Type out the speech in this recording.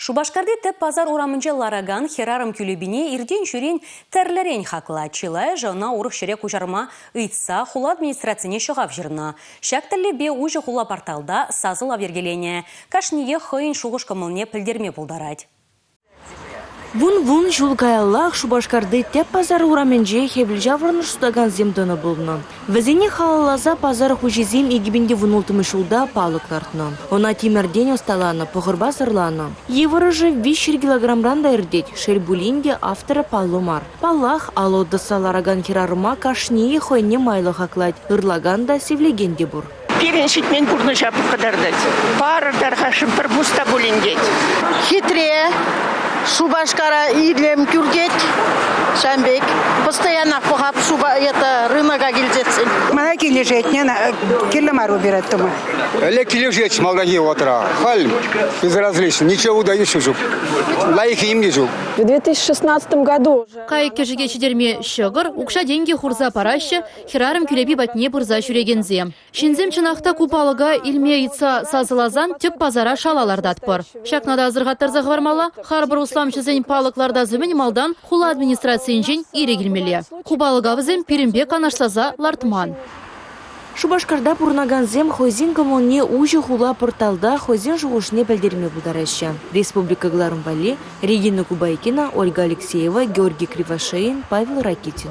Шупашкарти тӗп пасар урамӗнче ларакан хӗрарӑм кӳлепине иртен-ҫӳрен тӗрлӗрен хаклать. Чылайӑшӗ ӑна урӑх ҫӗре куҫарма ыйтса хула администрацине ҫӑхав ҫырнӑ. Ҫак тӗллевпе уҫӑ хула порталта сасӑлав йӗркеленӗ. Кашниех хӑйӗн шухӑш-кӑмӑлне пӗлтерме пултарать. Вун-вун ҫул каяллах Шупашкарти тӗп пасар урамӗнче хӗвелҫаврӑнӑш сутакансем тӑнӑ пулнӑ. Вӗсене халалласа пасар хуҫисем 2016 ҫулта палӑк лартнӑ. Ӑна тимӗртен ӑсталанӑ, пӑхӑрпа сӑрланӑ. Йывӑрӑшӗ 300 килограмран та иртет, шел пулин те авторӗ паллӑ мар. Паллах, алӑ тӑсса ларакан хӗрарӑма кашнийӗ хӑйне майлӑ хаклать, ырлакан та, сивлекен те пур. Пирӗн ҫитмен пурнӑҫа кӑтартать. Парӑр тархасшӑн пӗр пус та пулин тет. Хитре, Шупашкара илем кӳртет. Ҫавӑн пек постоянно пӑхап это рынока килсессӗн. Мана килӗшет, кирлӗ мар убирать тума. Ӗлӗк килӗшет малтанхи вӑхӑтра. Халь безразлично, ничего выдающего ҫук. Лайӑх им те ҫук. В 2016 году Кайӑк-кӗшӗке ҫитерме ҫӑкӑр, укҫа-тенкӗ хурса параҫҫӗ, хӗрарӑм кӳлепи патне пырса ҫӳрекенсем. Ҫынсем чӑнах та ку палӑка илме ыйтса сасӑласан тӗп пасара шала лартатпӑр. Ҫакна та асӑрхаттарса хӑвармалла, харпӑр усламҫӑсен палӑк лартас умӗн малтан хула администрацийӗнчен ирӗк илмелле. Ку палӑка вӗсем пирӗнпе канашласа лартман. Шупашкарта пурӑнакансем хӑйсен кӑмӑлне уҫӑ хула порталта хӑйсен шухӑшне пӗлтерме пултараҫҫӗ. Республика кӑларӑм валли Регина Кубайкина, Ольга Алексеева, Георгий Кривошеин, Павел Ракитин.